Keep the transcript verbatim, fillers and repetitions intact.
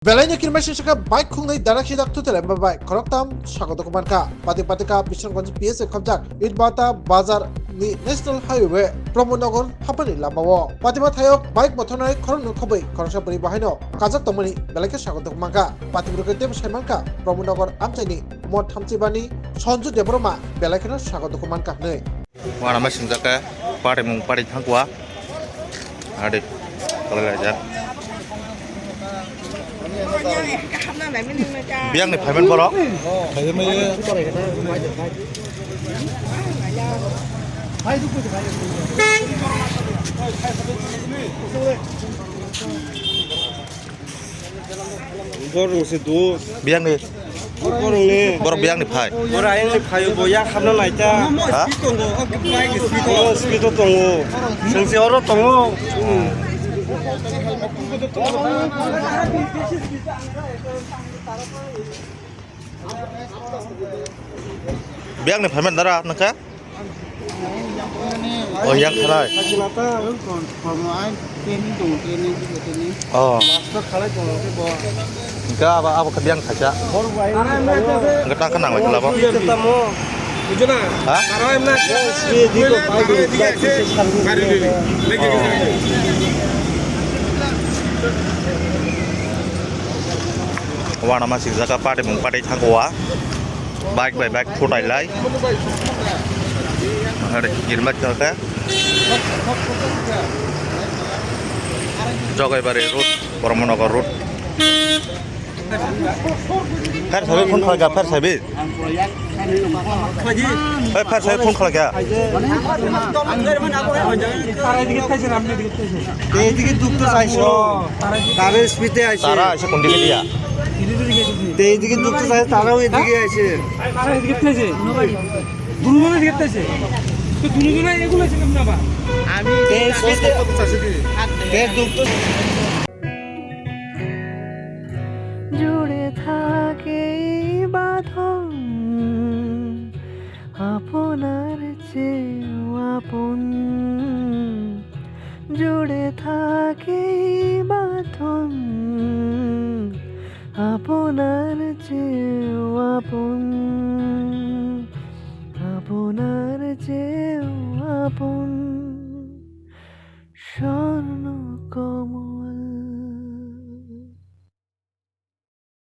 Belai no kirmai singsa khe bike khungnwi darak sijak thutele bai khoroktham sago dukhu mankha. Pati pati kha Bisramganj P S A khobjak Itbata Bazar ni National Highway Pramod Nagar haphani lama o. Patima thaio bike mothornai khoroknwi khobwi khoroksa bwrwi bo haino kajak tongmani belai khe sago dukhu mankha. Patima rwgwi teibo sai mankha Pramod Nagar amchaini mot thamchibani Sanju Debbarma belai kheno sago dukhu mankha hwnwi. Wana ma singjak khe, parimung pari thangkwa. Adi, tolai laijak. Biyang ni payment borok? Borok se dos. Biyang ni. Borok ni. Borok biyang ni phai. Borok ayang ni phai bo ya khamna naita. Ha? Tongo, speed o tongo. Sengsi oro tongo. Biyang ni payment dara nangkha? Oh, yang khalai. Sajinata, ang kon, kon, ang training dong, training, training. Oh. Master khalai dong, bo. Enggak apa, apa ke biyang khacha? Enggak tak kenal lagi lah, Bang. Hah? Wana masih jaga pade mung pade thangwa. Bike bai bike phutai lai. Mahari kirma khe. Jogaibari road, Boromnagar road. Pher sabi phone khalga, pher sabi. Hey, pher sabi phone khalga. এইদিকে ঢুকতে চাইছো। তারা স্পিডে আইছে। তারা আইছে কোন দিকে দিয়া? তে এইদিকে ঢুকতে চাইছে, তারাও এদিকে আইছে। তারা এদিকে থেকে। দুজনে এদিকে থেকে। তো দুজনে এগুলো আছে কেমন আবার? আমি তে স্পিডে, তে ঢুকতে জুড়ে থাকে এই বাঁধন আপনার চেয়েও আপন। জুড়ে থাকে এই বাঁধন আপনার চেয়েও আপন।